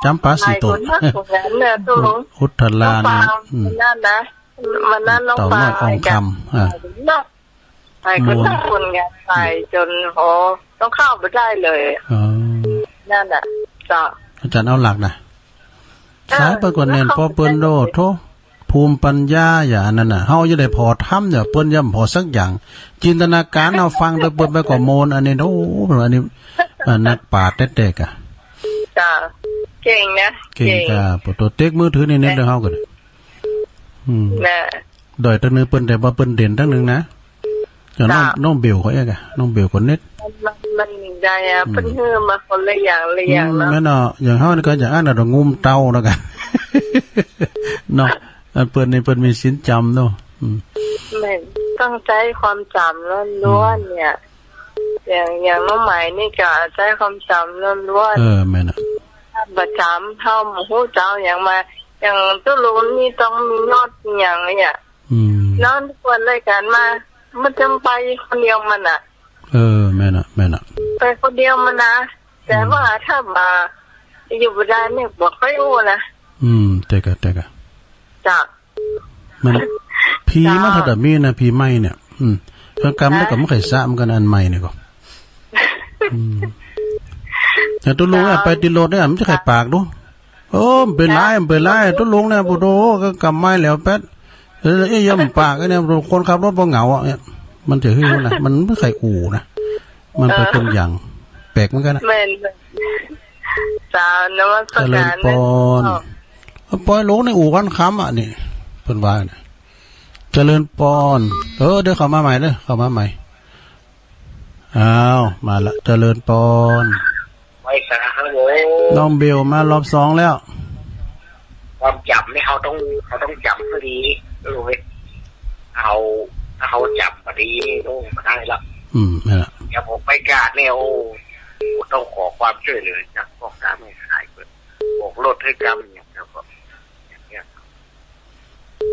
จำปาสีตน หลายคนนะ คนนั้นเนี่ยตุ๊ลุง อุทธัลลานี่ น้องปาล์ม อืม นั่นนะ วันนั้นน้องปาล์ม เต่าน้อยอ่องคำ อ่า เนาะ ไปก็ ม่วน ทั้งคนงานไปจ๋น โห ต้องเข้าไปได้เลย อ๋อ นั่นน่ะ เจ้า อาจ๋ารย์เอาลักษณ์นะ เออ สายไปกว่าแน่น แล้วเขา ปอเปิ้นโดดโธ่ ภูมิปัญญาอย่างอันนั้นน่ะ เฮาจะได้ผ่อธรรมเนี่ย เปิ้นยังผ่อสักอย่าง จินตนาก๋ารเฮาฟังไปเปิ้นไปก็โมน อันนี้ โอ้ อันนี้ อ่า นักปราชญ์แต๊ๆ กะ เจ้า เก่งนะ เก่ง เก่ง กะ ปะโตเต็กมือถือนี่เน้นเด้อเฮาก็ได้ อืม น่ะ ด้อยตังนึ่งเปิ้น แต่ว่าเปิ้นเด่นตังนึ่งนะ อย่างน้อง จ้ะ น้องเบลเขาเองอะ น้องเบลคนเน็ต มัน มัน มันได้อะ อืม เปิ้นหื้อมาคนละอย่างละอย่างเนาะ อืม แม่นเนาะ อย่างเฮานี่ก็อย่างอั้นน่ะ ต้องงุ้มเต้าแล้วกัน เนาะ อันเปิ้นนี่เปิ้นมีศีลจ๋ำเนาะ อืม แม่น ต้องใจ๊ความจ๋ำล้วนๆ เนี่ย อย่าง อย่างน้องไหมนี่ก็ใจ๊ความจ๋ำล้วนๆ เออ แม่นน่ะ บ่จ๋ำ เฮาบ่ฮู้จะเอาหยังมา อย่างตุ๊ลุงนี่ต้องมียอดหยังเนี่ย อืม นอนทุกวันด้วยกันมา มันจะไปคนเดียวมันน่ะ เออ แม่นน่ะ แม่นน่ะ ไปคนเดียวมันนะ แต่ อืม ว่าถ้าบ่าอยู่บ่ได้นี่บ่ค่อยอู้นะ อืม แต่กะ แต่กะ จ้ะ มัน ผีมัน จ้ะ ถ้าจะมีนะ ผีไม้เนี่ย อืม กลางกำแล้วก็ ฮะ บ่ใค่สะเหมือนกั๋น อันไม้นี่ก็ อืม แต่ตุ๊ลุงเนี่ย จ้ะ ไปตี้รถเนี่ย มันจะใค่ปากดู โอ้ บ่เป๋นไร บ่เป๋นไร ตุ๊ลุงเนี่ย โอ้โธ่ ก็กำไม้แหลวแป๊ด เออ เอ๊ะ ย่ำปากเนี่ย คนขับรถบ่เหงาอะเนี่ย มันจะหื้อนะ มันบ่ใค่อู้นะ มันเป๋น เออ คนอย่าง แปลกเหมือนกั๋นนะ แม่น เจ้า นมัสก๋าร เจริญปอน เจ้า ปอยหลวงในอู่วันคำอะนี่ เปิ้นว่านะ เจริญปอน เออ เดี๋ยวเข้ามาใหม่เด้อ เข้ามาใหม่ อ้าว มาละ เจริญปอน ไหว้สาครับผม น้องเบลมารอบสองแล้ว ความจ๋ำนี่เฮาต้อง เฮาต้องจ๋ำพอดี รู้ไหม เฮา ถ้าเฮาจ๋ำพอดีนี่โอ้ บ่ได้ละ อืม นั่นแหละ เดี๋ยวผมไปกาดเนี่ย โอ้ ต้องขอความช่วยเหลือจากพ่อค้าแม่ขายเปิ้น โบกรถหื้อกำเนี่ย แล้วก็ อย่างเงี้ย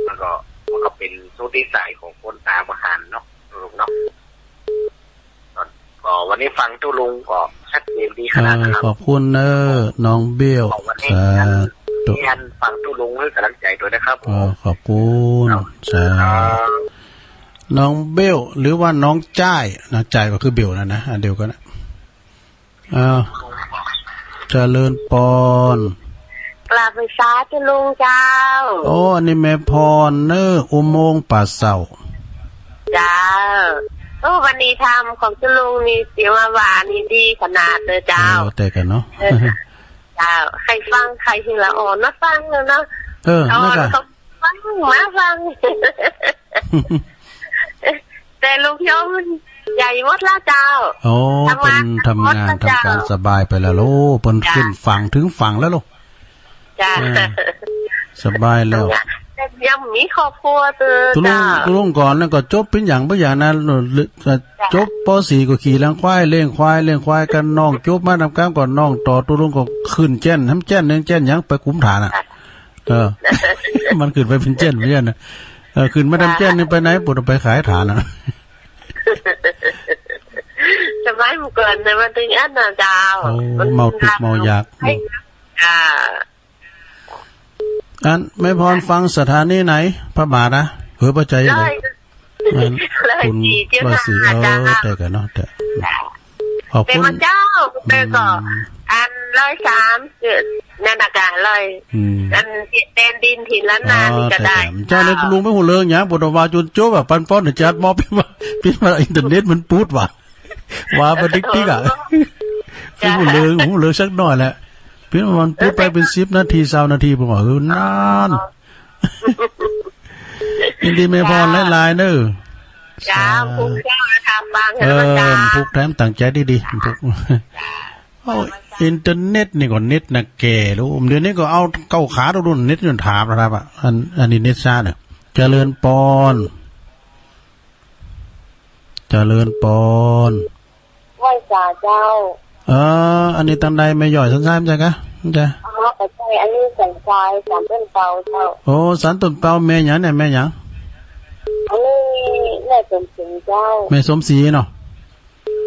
มันก็ มันก็เป๋นสุดวิสัยของคนต๋าบ่หันเนาะ ลุงเนาะ ก็วันนี้ฟังตุ๊ลุงก็ชัดเจนดีขนาดนั้นครับ เออ ขอบคุณเน้อ น้องเบล ขอบคุณ สาธุ เรียนฟังตุ๊ลุงหื้อก๋ำลังใจ๋ตวยนะครับผม อ๋อ ขอบคุณ ครับ สาธุ ครับ น้องเบล หรือว่าน้องจ้ายนะ จ้ายก็คือเบลนั่นนะ อันเดียวกั๋นนะ อ้าว เจริญปอน กราบไหว้สาตุ๊ลุงเจ้า โอ้ อันนี้แม่พรเนอะ อุโมงค์ป่าเศร้า เจ้า โอ้ วันนี้ธรรมของตุ๊ลุงนี่เสียงหวานๆ นี่ดีขนาดเลยเจ้า เออ แต่กั๋นเนาะ เออ เจ้า ใค่ฟัง ใค่หื้อละอ่อนมาฟังแล้วเนาะ เออ อ่อน นั่นก็ ก็ฟัง มาฟัง แต่ลูกโยมใหญ่หมดแล้วเจ้า โอ้ ทำงาน เปิ้นทำงาน หมดแล้วเจ้า ทำก๋านสบายไปแล้วโล เปิ้น เจ้า ขึ้นฝั่ง เถิงฝั่งแล้วโล เจ้า เออ สบายแล้ว ทำงาน แต่ยังมีครอบครัวเจ้า ตุ๊ลุง ตุ๊ลุงก่อนนั้นก็จบปริญญา ปริญญานั้น เจ้า จบ ป.สี่ ก็ขี่หลังควาย เลี้ยงควาย เลี้ยงควายกั๋น น้องจบมาต๋ามกำก็น้องต่อ ตุ๊ลุงก็ขึ้นแจ้น ทำแจ้นหนึ่ง แจ้นหยัง ไปกุมถ่านน่ะ เออ มันขึ้นไปเป๋นแจ้น เป๋นแจ้นน่ะ เออ ขึ้นมาต๋ามแจ้นนี่ไปไหน ปู๊ด ไปขายถ่านน่ะ สมัยเมื่อก่อนน่ะมันเถิงอั้นน่ะเจ้า โอ้ มัน เมาตุ๊กข์เมายาก เฮ้ย อ่า อันแม่พรฟังสถานีไหน พระบาทอะ เออ ป้าใจ ร้อย เลย อัน ร้อยสี่ คุณ เจ็ดห้า ร้อยสี่ เออ เจ้า แต่กั๋นเนาะ แต่ เจ้า ขอบคุณ แต่มาเจ้า แต่ก็ อืม อันร้อยสาม เอ่อ นั่นน่ะกะ ร้อย อืม อันแผ่นดินถิ่นล้านนานี่ก็ได้ อ๋อ แต่ แต่ เจ้าเนี่ย เจ้า ลุงไม่ฮู้เรื่องหยัง ปู๊ด ว่าจ๋นจบอะ ปันป้อนเนี่ยจัดมอบ เป๋นว่า เป๋นว่าอินเทอร์เน็ตมันปู๊ดว่ะ ว่าไปติ๊กติ๊กอะ เออ ไม่ฮู้เรื่อง ฮู้เรื่องสักหน่อยแหละ เป๋นว่ามันปู๊ดไปเป๋นสิบนาที ซาวนาที ผมว่า เออ นาน อ๋อ ยินดีแม่พรหลายๆ เนอะ เจ้า สาธุ พุกเจ้าทำบาง เออ เถอะเจ้า พุกแถมตั้งใจ๋ดีๆ พุก โอ้ย อินเทอร์เน็ตนี่ก็เน็ตนาแก่ลูก เดี๋ยวนี้ก็เอาเก้าขาโดนเน็ตนี่ถามนะครับอะ อัน อันนี้เน็ตซ้าเนี่ย เจริญปอน เจริญปอน ไหว้สาเจ้า เออ อันนี้ตางใด แม่หย้อยสันทรายบ่ใจ้กะ บ่ใจ้ อ๋อ บ่ใจ้ อันนี้สันทราย สันต้นเปาเจ้า โอ้ สันต้นเปา แม่หยังเนี่ย แม่หยัง อันนี้แม่สมศรีเจ้า แม่สมศรีเนาะ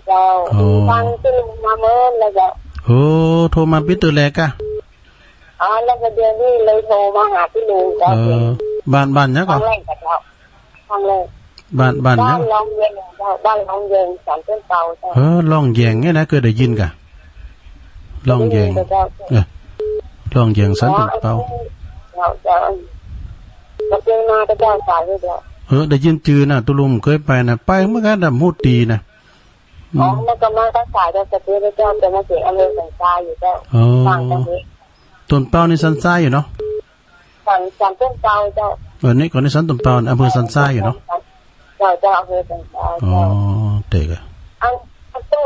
เจ้า อ๋อ ฟังตุ๊ลุงมาเมินแล้วเจ้า โอ้ โทรมาปิดเตื้อแรกกะ อ๋อ แล้วก็เดี๋ยวนี้เลยโทรมาหาตุ๊ลุงเจ้า เออ บ้าน บ้านหยังก่อ ครั้งแรกเจ้า ครั้งแรก บ้าน บ้านหยัง บ้านหนองแยงเจ้า บ้านหนองแยง สันต้นเปาเจ้า เออ หนองแยงเนี่ยนะ เกยได้ยินกะ หนองแยง ได้ยินเจ้า เออ หนองแยง สันต้นเปา เจ้า เจ้า ก็เกยมากับเจ้าสายเลยเจ้า เออ ได้ยินจื้อนะ ตุ๊ลุงเกยไปนะ ไปเมื่อกั๋นดำฮู้ดีนะ อืม อ๋อ แล้วก็มากับสายเจ้า ก็เกยเจ้า จะมาเสียงอำเภอสันทรายอยู่เจ้า อ๋อ ฟังตรงนี้ ต้นเปานี่สันทรายอยู่เนาะ สัน สันต้นเปาเจ้า เออ นี่ก่อนนี่สันต้นเปา อำเภอสันทรายอยู่เนาะ เจ้า เจ้า อำเภอสันทราย อ๋อ เจ้า เต๋กะ อัน อันตุ๊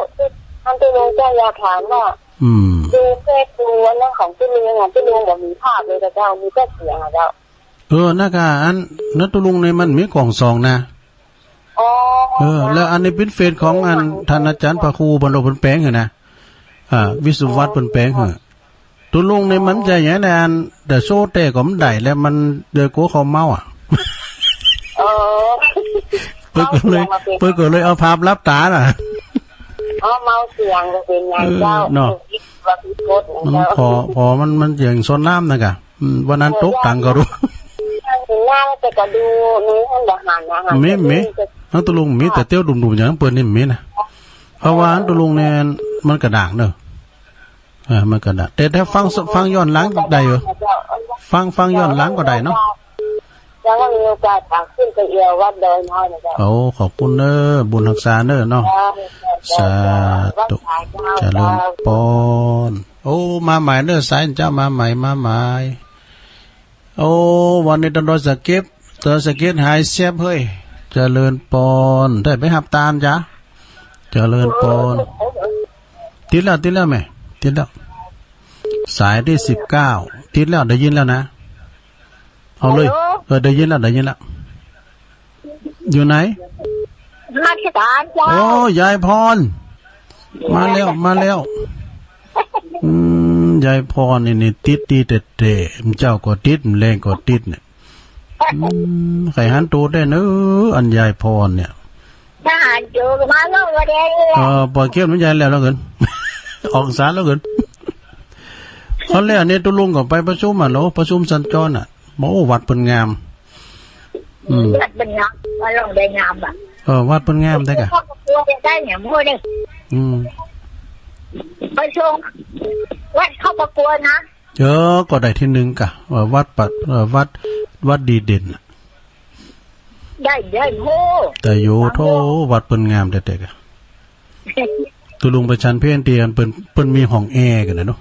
อันตุ๊ลุงเจ้าอยากถามว่า อืม ดูเฟซดูอันนั้นของตุ๊ลุงอะ ตุ๊ลุงบ่มีภาพเลยเจ้า มีแต่เสียงอะเจ้า เออ นั่นกะ อันนั้นตุ๊ลุงนี่มันมีกล้องส่องนะ อ๋อ เออ แล้วอันนี้เป๋นเฟซของอัน ท่านอาจ๋ารย์พระครูบรรลุเปิ้นแป๋งหื้อนะ อ่า วิศวัตรเปิ้นแป๋งหื้อ ตุ๊ลุงนี่มันจะอย่างนั้น แต่โชว์แต่ก็บ่ได้แล้ว มันเดี๋ยวกั๋วเขาเมาอะ เออ เปิ้นก็เลย เปิ้นก็เลยเอาภาพลับต๋าน่ะ อ๋อ เมาเสียงก็เป๋นไงเจ้า เออ เนาะ ว่าผิดกฎนะ มัน เจ้า ผ่อ ผ่อมัน มันเสียงซดน้ำนะกะ อืม วันนั้นตกตังค์ก็รู้ เห็นหน้าแต่ก็ดูนี่มันบ่หันนะ หัน มี แต่ มี นี่จะ ทั้งตุ๊ลุงมี แต่เตี้ยวดุ่มๆ อย่างเปิ้นนี่มีนะ เพราะว่าตุ๊ลุงเนี่ยมันกระด้างเนอะ อ่า มันกระด้าง แต่ถ้าฟัง ฟังย้อนหลังได้เหรอ ฟัง ฟังย้อนหลังก็ได้เนาะ ยังมีโอกาส ยังมีโอกาส ตางขึ้นไปเอี่ยววัดดอยน้อยนะเจ้า โอ้ ขอบคุณเนอะ บุญฮักษาเนอะเนาะ เจ้า สาธุ เจ้า เจ้า เจริญปอน โอ้ มาใหม่เนอะ สายเจ้ามาใหม่ มาใหม่ โอ้ วันนี้ตางดอยสะเก็ด ดอยสะเก็ดหายแซบเฮ้ย เจริญปอน ได้ไปฮับตานจ๊ะ เจริญปอน ติดแล้ว ติดแล้วแม่ ติดแล้ว สายตี้สิบเก้า ติดแล้ว ได้ยินแล้วนะ เอาเลย ฮัลโหล เออ ได้ยินแล้ว ได้ยินแล้ว อยู่ไหน นมัสการเจ้า โอ้ ยายพร มาแล้ว มาแล้ว อืม ยายพรนี่ นี่ติดดีแต๊ๆ เจ้าก็ติด แมลงก็ติดเนี่ย อืม ใค่อยหันโตได้เนอะ อันยายพรเนี่ย ถ้าหันโตก็มาแล้ว บ่ได้แล้ว เออ ปล่อยเขี้ยวมันยายแล้ว แล้วเกิน ออกสารแล้วเกิน เอาแล้วนี่ตุ๊ลุงก็ไปประชุมอะเหรอ ประชุมสัญจรอะ บอก โอ้ วัดเปิ้นงาม อืม วัดเปิ้นงาม ว่าลองได้งามอะ เออ วัดเปิ้นงามแต๊ก่ะ เข้าประกวดได้เนี่ย หมู่เด้อ อืม ไปส่ง วัดเข้าประกวดนะ เออ ก็ได้ตี้นึ่งก่ะ เออ วัดปะ เออ วัด วัดดีเด่นน่ะ ได้ ได้ โห ได้อยู่ โธ่ วัดเปิ้นงามแต๊ๆ ก่ะ ตุ๊ลุงไปฉันเพลตี้อันเปิ้น เปิ้นมีห้องแอร์ก่ะนะเนาะ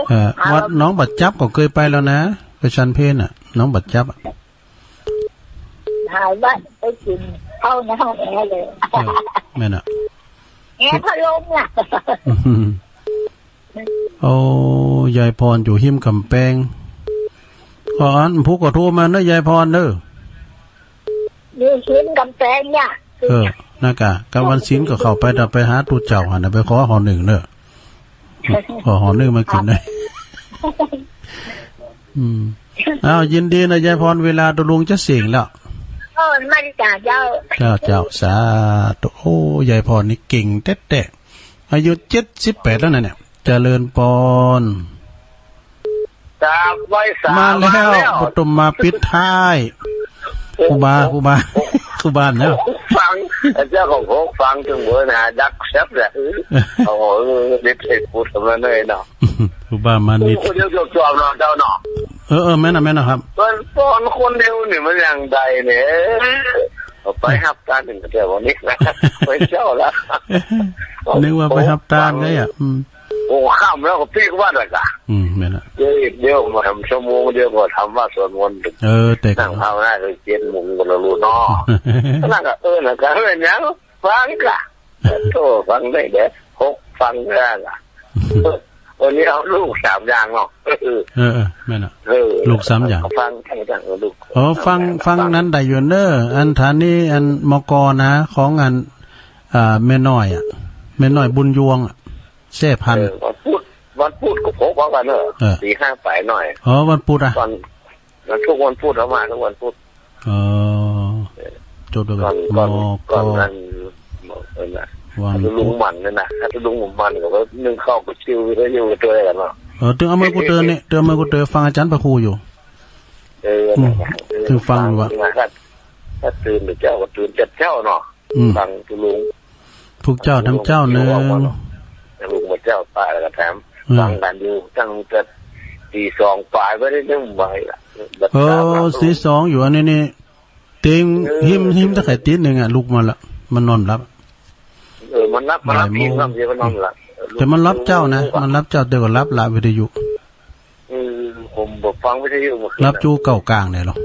เออ วัดหนองบาดจับก็เกยไปแล้วนะ ไปฉันเพลน่ะ หนองบาดจับอะ หาวัดไปกิ๋นข้าวในห้องแอร์เลย เออ แม่นอะ แอร์พัดลมน่ะ โอ้ ยายพรอยู่ฮิมก๋ำแปง ก็อันผู้ก็โทรมาเนอะ ยายพรเนอะ อยู่ฮิมก๋ำแปงเนี่ย เออ นั่นก่ะ กลางวันศีลก็เข้าไป แต่ไปหาตุ๊เจ้าหั่นน่ะ ไปขอหอนึ่งเนอะ ขอหอนึ่งมากิ๋นหน่อย อืม อ้าว ยินดีนะยายพร เวลาตุ๊ลุงจะเสี้ยงแล้ว เออ มาจ้ะเจ้า เจ้า เจ้า สาธุ โอ้ ยายพรนี่เก่งแต๊ๆ อายุเจ็ดสิบแปดแล้วนะเนี่ย เจริญปอน กราบไหว้สา มาแล้ว มาแล้ว ปฐมมาปิดท้าย โอ้ ครูบา ครูบา ครูบาเนาะ ฟัง เจ้าของโคกฟังถึงเบอร์นะ ดักแซบแหละ เออ โอ้โห เออ เด็ดเด็ดพูดมาเลยเนาะ ครูบามานิด คนเดียวจบๆ เนาะเจ้าเนาะ เออ เออ แม่นน่ะ แม่นน่ะครับ ตอน ตอนคนเดียวนี่มันอย่างใดเนี่ย เอาไปฮับตานนึ่งแต่วันนี้นะ ไปเจ้าละ นึกว่าไปฮับตานได้อะ อืม โอ้ ค่ำแล้วก็ปิ๊กวัดละกะ อืม แม่นละ เดี๋ยวอีกเดี๋ยวมาทำชั่วโมงเดียวก็ทำวัดสวดมนต์ เออ แต่ นั่งภาวนาถึงเจ็ดโมงก็แล้วรู้เนาะ นั่นก็ เออ นั่นก็ เออ ยัง ฟังกะ โธ่ ฟังได้เด้อ หก ฟังได้กะ วันนี้เอาลูกสามอย่างเนาะ เออ เออ แม่นละ เออ ลูกสามอย่าง ฟังทั้ง ทั้งลูก อ๋อ ฟัง สามอย่าง ฟังนั้นได้อยู่เนอะ อันฐานี อัน มก นะ ของอัน อ่า แม่น้อยอะ แม่น้อยบุญยวงอะ แซ่พันธุ์ เออ วันพุธ วันพุธก็พบกันเนอะ เออ ตีห้าปลายหน่อย อ๋อ วันพุธอะ วัน วันทุกวันพุธเอามาทุกวันพุธ อ๋อ จดไว้ก่อน ก่อน มก ก่อนนั้น เออนะ วันพุธ ลุงมันเนี่ยนะ ถ้าลุงมันก็ว่านึ่งข้าวก็ชิว ก็อยู่ด้วยกันเนาะ เออ ตึงเอามือกูเตือนนี่ เตือนมือกูเตือนฟังอาจารย์พระครูอยู่ เออ อืม นะ ตึงฟังอยู่วะ นะ ถ้า ถ้าตื่นเจ้าก็ตื่นเจ็ดเจ้าเนาะ อืม ฟังตุ๊ลุง ทุกเจ้าทั้งเจ้าเนึ่ง ตุ๊ลุงมาเจ้าป่าแล้วก็แถม อืม ฟังกันอยู่ตั้งแต่ตีสองปลายไม่ได้นึ่งใบละ เออ ตีสองอยู่อันนี้นี่ เตียง เออ หิม หิมตะไคร่ตีนนึ่งอะ ลุกมาละ มันนอนหลับ เออ มันหลับ มันหลับ บ่ายโมง เองครับ เดี๋ยวมันนอนหลับ แต่มันหลับเจ้านะ เออ มันหลับเจ้า แต่ก็หลับละวิทยุ เออ ผมบ่ฟังวิทยุเมื่อคืน หลับ น่ะ จู้เก้ากลางเนี่ยเหรอ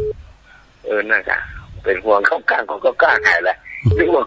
เออ นั่นกะ เป็นห่วงเก้ากลางของเก้ากลางหายละ นึกว่า